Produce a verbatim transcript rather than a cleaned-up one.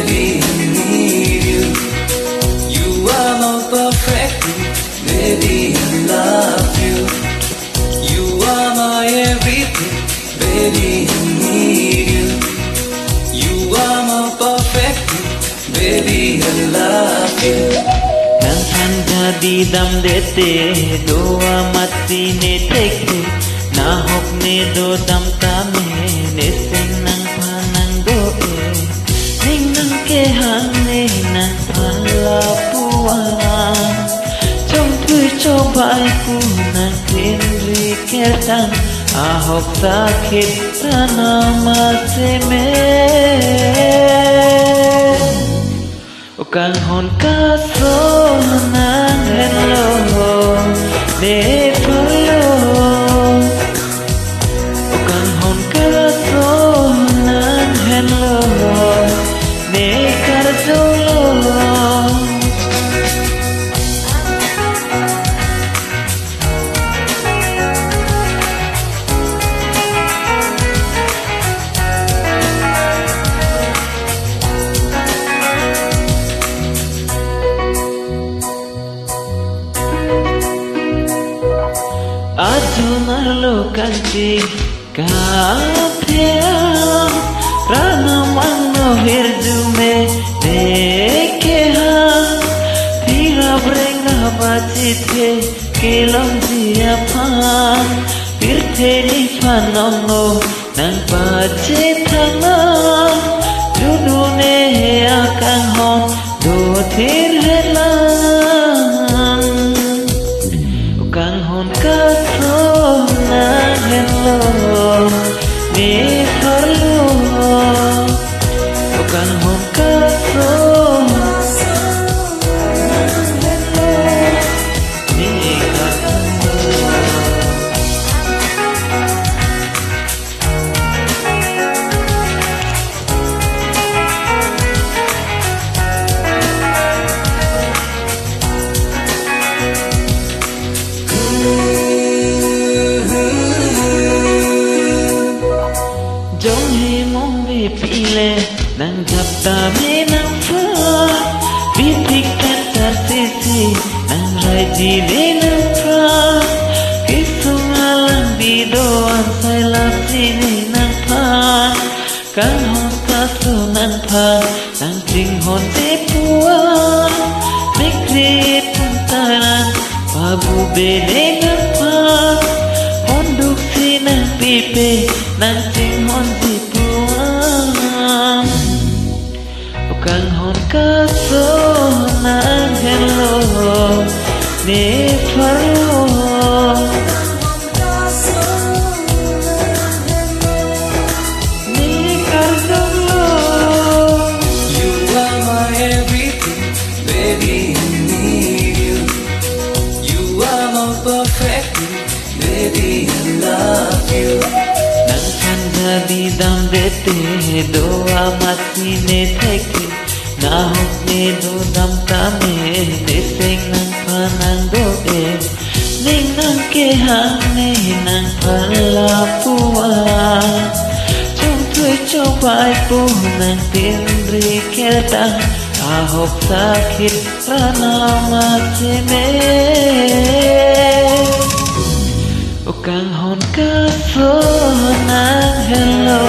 Baby, I need you. You are more perfect, baby, I love you. You are my everything, baby, I need you. You are more perfect, baby, I love you. Nangphan jadi damde te, do amat si ne thekthe, nahok ne dodam tame, ne seng nangphan nangdo-e. Ning nang kehang ne nangphan lapu-an, chongthui chobai pu nangthinri kertang, ahok sakit tanam aseme. O kanghon kaso nanghenlo, ne pharlo. O kanghon kaso nanghenlo, ne karjolo. Ajo arlo kangching kathia, ranamang no hirjume ne kehang, tirap rengrap achithe kelongji aphan, pirthe nephan ongno nangpachethang nang, dunu ne akanghon dothir helang. O kanghon kaso nanghenlo, ne pharlo. O kanghon kaso nanghenlo, ne karjolo. Jong hemong vepi le nangjap tame nangphan, bitik kan char sisi nangraiji ne nangphan, kesung alang bido ansai lapji ne nangphan, kanghon kaso nangphan nangchinghonji pu-an, mikrit pungtaran pabube ne nangphan, honduk si nangpipe nangchinghonji pu-an. O kanghon kaso nanghenlo, ne pharlo. Ne karjolo. You are my everything, baby, I need you. You are my perfect, baby, I love you. Nangphan jadi damde te, do amat si ne thekthe, nahok ne dodam tame, ne seng nangphan nangdo-e. Ning nang kehang ne nangphan lapu-an, chongthui chobai pu nangthinri kertang, ahok sakit tanam aseme. O kanghon kaso nanghenlo,